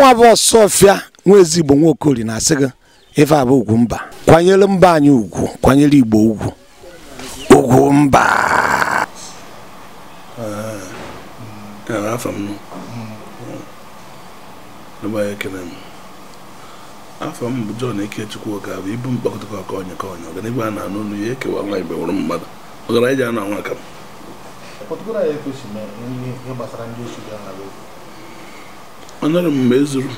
Mụnwa bụ Ọsọfịa nwa ezigbo Nwaokori na-asị gị ife abụ ugwu mba. Kwanyere mba anyị ugwu, kwanyere Igbo ugwu. Ugwu mba. Afọ m bụ John Ikechukwu Okafor, ibu mkpakọta ka onye ka onye ọganihu a na-anụ ọnụ ya ekewa nwa igbe nwụrụ mmadụ ọgara iji anụ anwa aka m. Anọrọ m mgbe e zuru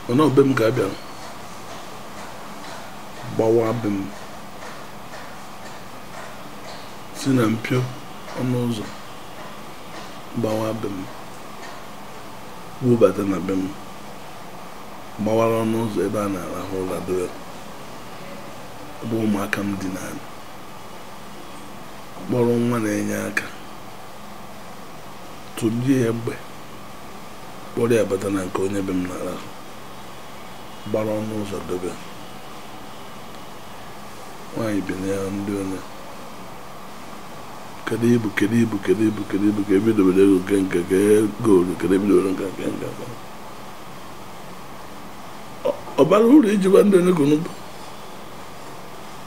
mana ọbe m ka a bịara gbawa be m si na mpio ọnụ ụzọ gbawa be m wubata na be m gbawara ọnụ ụzọ ebe a na-arahụ ụra dobe ebe ụmụaka m dị n'ala kpọrọ nwa na-enye aka tụlie egbe kpọrọ ya bata na nke onye be m na-arahụ gbara ọnụ ụzọ dobe nwaanyị bi na ya ndị onye kedu ibu kedu ibu kedu ibu kedu ibu ka ebe dobere ego nke nke ka goolu kedu ebe dobere nke nke nke ọ bara uru iji gwa ndị onye bụ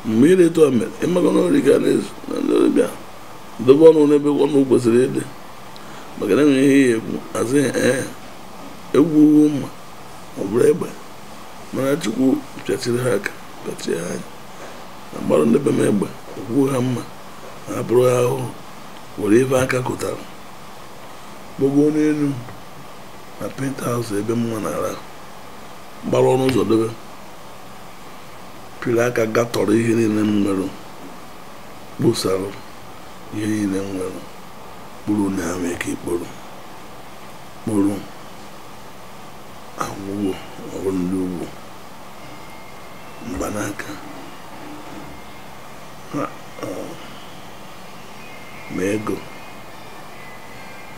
mgbe ị na-eto mere ịmago na ori ga na-ezu na ndị ọbịa dobe ọnụ n'ebe ọnụ kwesịrị ịdị maka na enwere ihe ya ekwu asị ee egwu mma ọ bụrụ egbe mana Chukwu pịachiri ha aka pịachie ha anya na gbarụ ndị be m egbe okwuo ha mma na hapụrụ ha ahụhụ were ife aka kụtara gbogo n'elu na penthouse ebe mma na-ara gbara ọnụ ụzọ dobe pịrị aka gatọrọ ihe niile m nwere kposara ihe niile m nwere kpụrụ na ha nwee ike ikporo kpụrụ agwụgwọ ọrụ ndị ugwu mgbanaka ma ego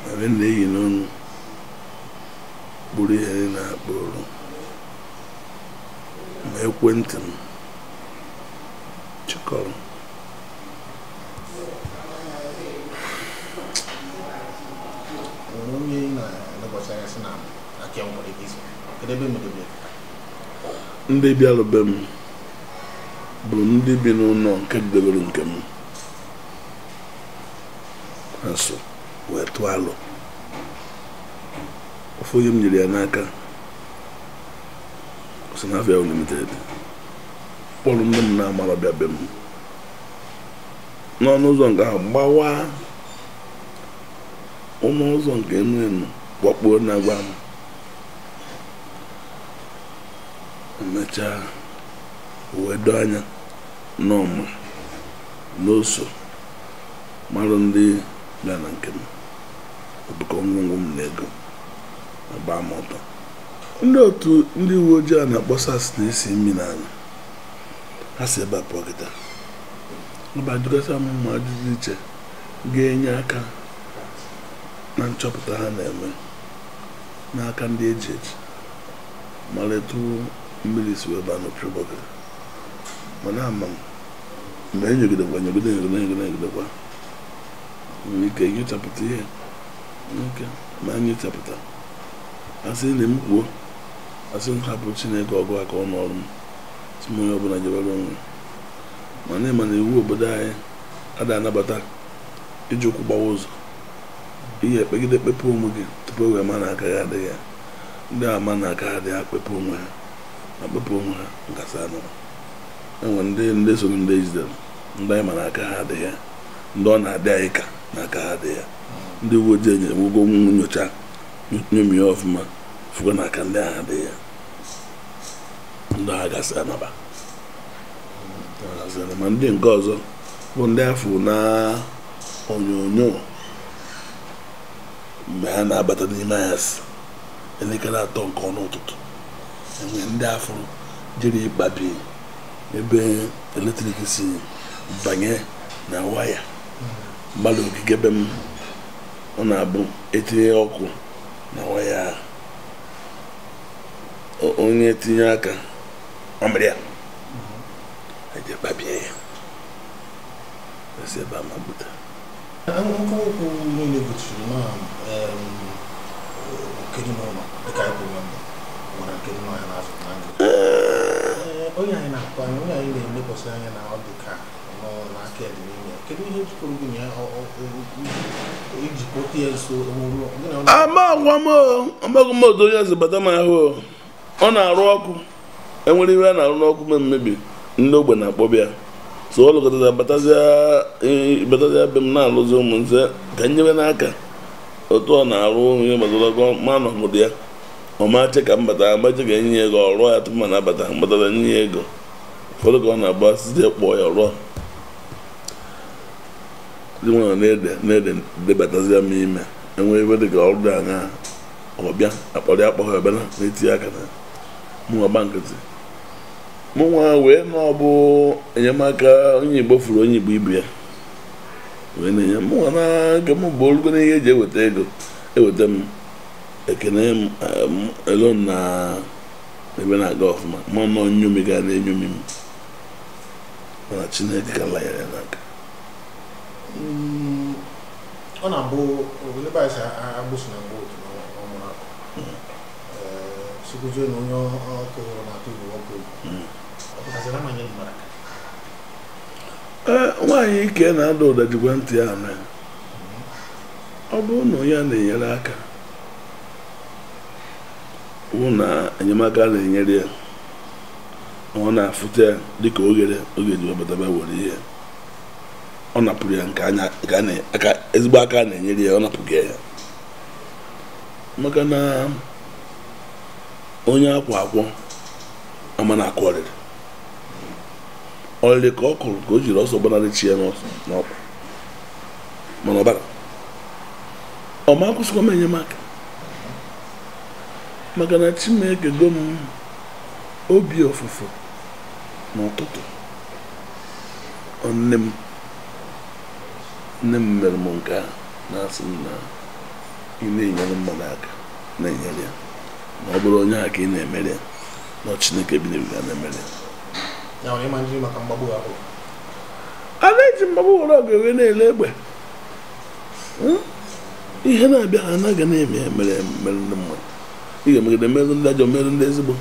ma ebe na-eyi n'ọnụ kpụrụ ihe niile ha kpụrụ ma ekwentị m chịkọrọ. Ndị bịara be m bụ ndị bi n'ụlọ nke debere nke m ha so wee tụọ alụ ofu onye m nyere ya n'aka Sinafia Limited kpọrọ ndị m na-amara bịa be m n'ọnụ ụzọ nke ahụ gbawa ọnụ ụzọ nke enu enu gbakpuo na gwa m emechaa wee doo anya n'ọma n'oso marụ ndị bịa na nke m obukọ ngwongwo m na ego agba m ọtọ. Ndị otu ndị uwe ojii a na-akpọ SARS na-esi imi n'ala ha si ebe a pụọ kịta ọba jụgasị m ma ajụjụ iche ga-enye aka na nchọpụta ha na-eme n'aka ndị eji eji mara etu mmiri si wee baa n'opi ụgbọgịrị mana ama m mgbe enyogidekwa nyogide nyogide nyogide nyogidekwa nwere ike nyochapụta ihe nke ma nyochapụta asị na m kwuo asị m hapụ Chineke ọgụ aka ọnụ ọrụ m si m onye ọbụla jebere onwe mana ịma na iwu obodo anyị ada anabata iji ụkwụ gbawa ụzọ ihe ekpegide kpepụ onwe gị tupu wee ma na aka ya adịghị ya ndị ama na aka ha adịghị akpepụ onwe ha akpepụ onwe ha nkasa anọrọ enwe ndị ndị so ndị ejidere ndị anyị ma na aka ha adịghị ya ndị ọ na-adị anyị ka na aka ha adịghị ya ndị uwe ojii enyere ụgwọ nyocha nyomie ọfụma fụgo na aka ndị agha adịghị ya ndị agha gasị anaba ma ndị nke ọzọ bụ ndị afọ na onyonyo mgbe ha na-abata n'ime anyasị elekere 3 nke ọnụ ụtụtụ enwe ndị afọ jiri ịkpabi ebe eletrik si banye na waya mmadụ ogige be m ọ na-abụ etinye ọkụ na waya onye tinye aka ọmịrị ya eje kpabie ya esi ebe a ma bute Okwu niile gosiri na Nke dị n'ụlọ dịka anyị kwuru na mbụ nwere nke dị n'ọhịa na-azụ na ndụ. Onye anyị na-akụ anya, onye anyị na-elekwasị anya na ọ dị ka nọ n'aka ya dị n'ime ya. Kedu ihe jikọrọ gị na ya iji kpọta ya nso omume gị na ọ na- Ama agwa m amaghị m otu onye si bata m ahụ o. Ọ na-arụ ọkụ, enwere ihe a na-arụ n'ọkụ ma mmebi ndị ogbe na-akpọbịa so ọ lụkọtara batazịa be m na-alụzi ụmụ nze ka nyebe n'aka otu ọ na-arụ ihe gbasara ọkụ ma nọgụdụ ya ọ mache ka m bata amache ka enye ya ego ọ rụọ ya tupu ma na-abata mbatara nye ya ego ụfọdụ ka ọ na-agba site kpọọ ya rụọ ndị nwere na-ede na-ede debatazịa m ime enwere ebe dị ka ọrụ dị aṅaa ọbịa akpọrọ ya akpọghị ọbịa na-etinye aka na mụ agba nkịtị mụ nwa wee na ọ bụ enyemaka onye Igbo furu onye Igbo ibe ya wee na-enye mụ nwa na nke m bụ olugo na ihe eji eweta ego eweta m ekene m ego m na ebe na-aga ọfụma ma nọ nyomi ga na-enyomi m mana Chineke ka lanyere ya n'aka. Ọ na-abụ ebe anyị si agbụsị na mgbe otu na ọ mụrụ akụ sikwuzie na onye ọkụ hụrụ na-atụ igwe ọkụ egwu ọ pụtaziri amanye mmadụ aka. Ee, nwaanyị ike na-ada ụda jikwa ntị ya anụ ya. Ọ bụrụ na onye a na-enyere aka wụ na enyemaka a na-enyere ya ọ na-afụta ya dịka oghere oge ji webataba were ihe ọ napụrụ ya nke anya nke a na- aka ezigbo aka a na-enyere ya ọ napụghị ya maka na onye akwa akwọ ama na-akụ ọrịrị ọrịrị ka ọ kụrụ ka o jiri ọsọ gbanarị chi ya n'ọkpa mana ọbara ọ ma akwụsịkwa m enyemaka maka na Chineke go m obi ofufu n'ụtụtụ ọ nne m mere m nke a na-asị m na ị na-enyere mmadụ aka na-enyere ya na ọ bụrụ onye a ka ị na-emere ya na Chineke bi n'ebi ga na-emere ya. Ya nwere ịma njiri maka mgbagbu ahụ. A na-eji mgbagbu were ọgụ ewe na-ele egbe. Ihe na-abịa ha anaghị na-eme ya mere mere ndị mmadụ ị ga-emegide merụ ndị ajọ merụ ndị ezigbo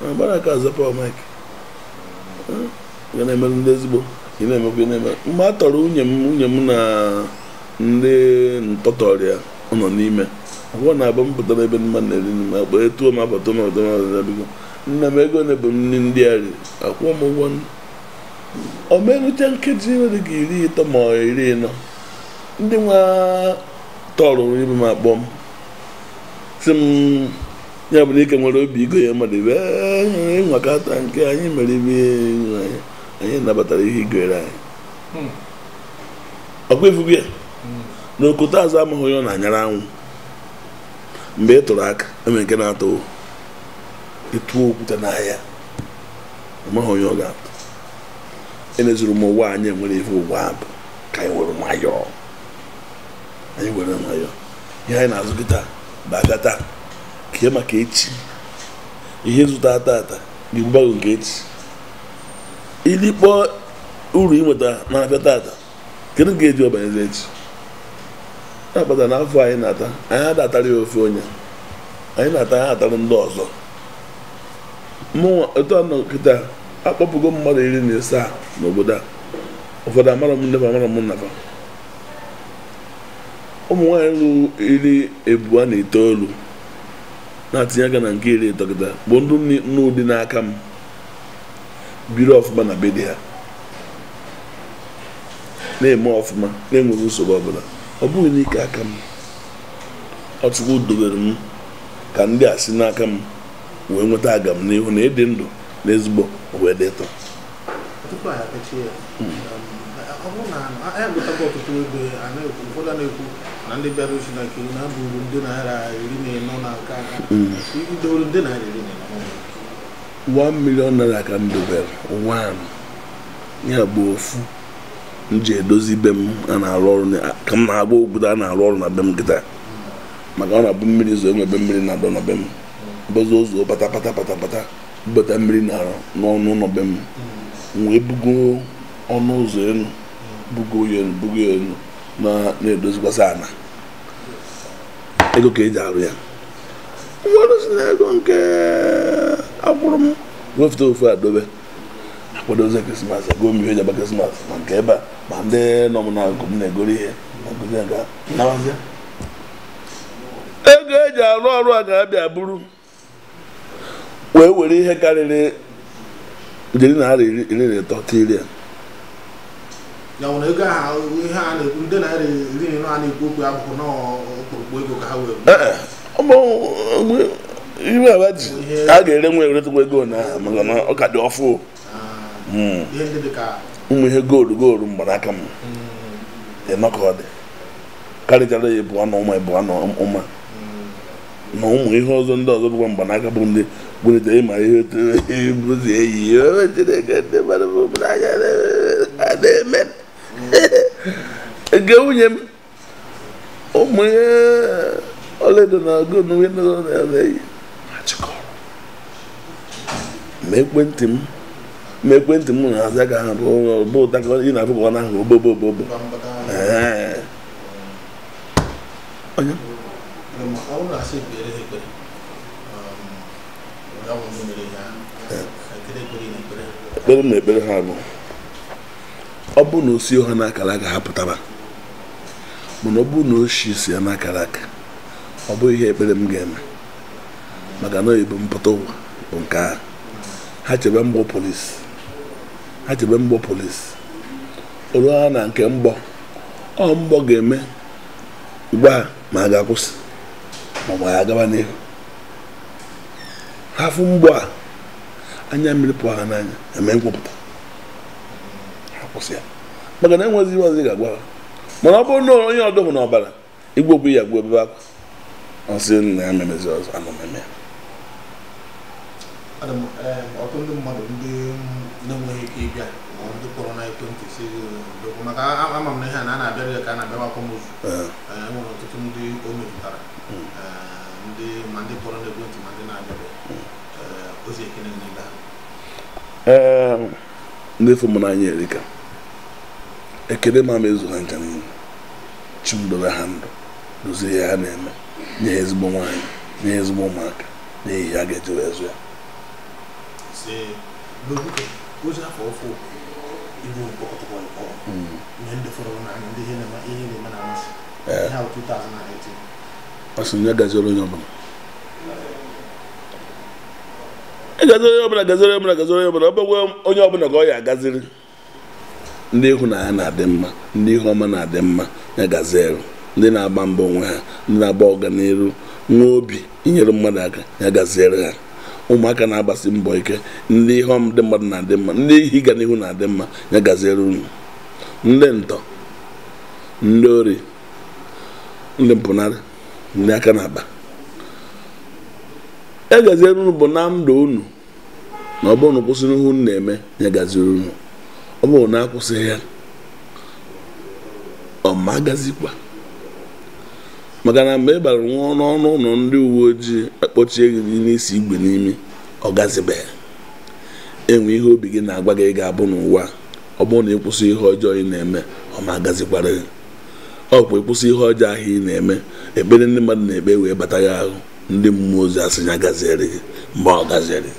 na gbara aka azapụ Mike ga na-emerụ ndị ezigbo ị na-emekwa ị na-eme mgbe a tọrọ nwunye m na ndị ntọtọrịa nọ n'ime ọgwọ na-abụ m pụtara ebe mmadụ na-eri nri m akpa etuo m abata m abata m abata biko nna m ego na-ebu m nri ndị a riri akwụọ m ụgwọ ọ merụcha nkeji dị ka 30 ma ọ 40 ndị nwa tọrọ ibe m akpọ m sị m ya bụ na ike nwere obi igo ya mmadụ ibe ịnwakọta nke anyị mere ibe anyị nabatara ihe igere anyị ọkwa ifugo ya na okote azụ amaghị onye ọ na-anyara anwụ mgbe ị tụrụ aka enwere nke na-atụ ịtụọ okwute n'ahịa amaghị onye ọ ga-atụ enezuru m ụwa anyị enwere ife ụwa bụ ka anyị were nwayọọ anyị were nwayọọ ihe anyị na-azụ kịta bụ abịa taa kee maka echi ihe zụta tata ga-egbubago nke echi ilikpọ uru ị nweta na-abịa tata kedu nke eji ọbanyezi echi na-akpata n'afọ anyị na-ata anyị adatara ya ofe onye anyị na-ata anyị atara ndị ọzọ mụnwa otu a nọ kịta akpọpụgo mmadụ 17 n'obodo a ụfọdụ amara m nnefa amara m nnafa ụmụ nwaanyị ruru 29 na-atinye aka na nke 30 kịta bụ ndị n'ụdị n'aka m biri ọfụma na be di ha na-eme ọfụma na-enweghị nsogbu ọbụla ọ bụghị n'ike aka m Ọchukwu dobere m ka ndị a si n'aka m wee nweta agam n'ihu na ịdị ndụ na ezigbo wee dị ịtọ. Tupu anyị apechie ya, ọ bụrụ na anyị agụtago ọtụtụ ebe a na-ekwu ụfọdụ a na-ekwu na ndị bịara osi na nke na buru nde naira 14 na nke aka idoro nde naira 14 1 million naira ka m dobere one ya bụ ofu m ji edozi be m a na-arụ ọrụ ka m na-agba obodo a na-arụ ọrụ na be m kịta maka ọ na-abụ mmiri zo enwe ebe mmiri na-adọ na be m bọzọ ụzọ pata pata pata pata bubata mmiri na-arụ n'ọnụ ụlọ be m wee bugo ọnụ ụzọ elu bugo ya elu bugo ya elu na-edozikwasị ana ego ka eji arụ ya Ụfọdụ si na ego nke akwụrụ m wefute ofu adobe akwadozi Krismas, ego m ihe eji agba Krismas ma nke ebe a ma ndị nọ m n'akụkụ m na-egoro ihe ma nkụzi nke nabazie ego eji arụ ọrụ a ga-abịa buru wee were ihe karịrị ijeri naira 13 tiri ya. Ya nwere ego ahụ ihe a na-ekwu ndị naira 14 a na-ekwu okwu abụghị na ọkpụrụkpụ ego ka ha wee. Ọ bụ ihe a ga-ere nwe eretekwa ego na maka na ọ ka dị ọfụ. Ihe ndị dị ka ụmụ ihe goolu goolu mgbanaka m ịnọkọ ọ dị karịchara ya ịbụọ na ụma ịbụọ na ụma na ụmụ ihe ọzọ ndị ọzọ bụkwa mgbanaka bụ ndị gwurịta ịma ihe bụzi eyi Chineke ndị mmadụ bụ n'anya na-eme nke nwunye m ụmụ ihe ọlaedo na goolu ihe ndị ọzọ na-eyi achịkọrọ ma ekwentị m ma ekwentị m na-aza ka ha bụ ụta ka ị na-afụ ka ọ na-ahụ obobobobo. Onye ekpere m na-ekpere ha bụ ọ bụ na osi ha n'akara aka ha pụtara, mana ọ bụ na oshi si ya n'akara aka ọ bụghị ihe ekpere m ga-eme maka na oyibo mpụta ụwa bụ nke ahụ. Ha chebe mgbọ polisi, ha chebe mgbọ polisi olu ha na nke mgbọ ọ mgbọ ga-eme ugbu a ma a ga-akwụsị ma ọ bụ ya agaba n'ihu. Ha fụ mgbọ a anya mmiri pụọ ha n'anya eme nkwupụta ha kwụsị ya maka na enwezi ihe ọzọ ị ga-agwa ha. Mana ọ bụrụ na onye ọdụhụ n'ọbara igwe okwu ya gbuo ebe akwa ọ sị na ya memezi ọzọ anọ meme ya. Ọtụtụ ndị mmadụ ndị na-enweghị ike ịbịa ma ndị kpọrọ na ekwentị si maka ama m na ihe a na-abịara ya ka a na-abịawa akwamozu, enwere ọtụtụ ndị o metụtara ndị ma ndị kpọrọ n'ekwentị ma ndị na-abịabe ozi ekele n'ebe ha. Ee, ndị fụ m n'anya erika ekele ma m ezu ha ncha niile. Chimdobe ha ndụ, dozie ihe ha na-eme, nye ha ezigbo nwaanyị, nye ha ezigbo ụmụaka, nye ihe ha ga-eji wee zụ ya. Ozi afọ ọfụ ibu mkpọkọtọkọ ihe ndị fọrọ n'anya ndị ihe na-eme na-amasị ihe ahụ 2018. Ọ sị na ya gaziere onye ọbụla, ị gaziri onye ọbụla, gaziri onye ọbụla, gaziri onye ọbụla, ọ bụghị onye ọbụla ka ọ ya agaziri. Ndị ịhụnanya na-adị mma, ndị ihu ọma na-adị mma, ya gaziere ndị na-agba mbọ onwe ha, ndị na-agba ọganiru nwa obi inyere mmadụ aka, ya gaziere ha. Ụmụaka na-agbasi mbọ ike, ndị ihe ndị mmadụ na-adị mma, ndị ihe ịga n'ihu na-adị mma, ya gaziere unu. Ndị ntọ, ndị ori, ndị mpụnarị, ndị aka na-akpa, ya gaziere unu bụ na ndụ unu na ọ bụrụ na kwụsị n'ihu unu na-eme, ya gaziere unu. Ọ bụrụ na akwụsịghị ya ọ ma gazikwa maka na mgbe ị bara nwa n'ọnụ ụlọ ndị uwe ojii akpọchie gị n'isi igwe n'imi, ọ gazibeghị. Enwe ihe obi gị na-agwa gị ga-abụ n'ụwa, ọ bụrụ na ịkwụsị ihe ọjọọ ị na-eme, ọ ma gazikwara gị. Ọ kwa ịkwụsị ihe ọjọọ ahụ ị na-eme, ekpere ndị mmadụ na-ekpe wee bata ya ahụ, ndị mmụọ ozi asị ya gaziere gị mgbe ọ gaziere.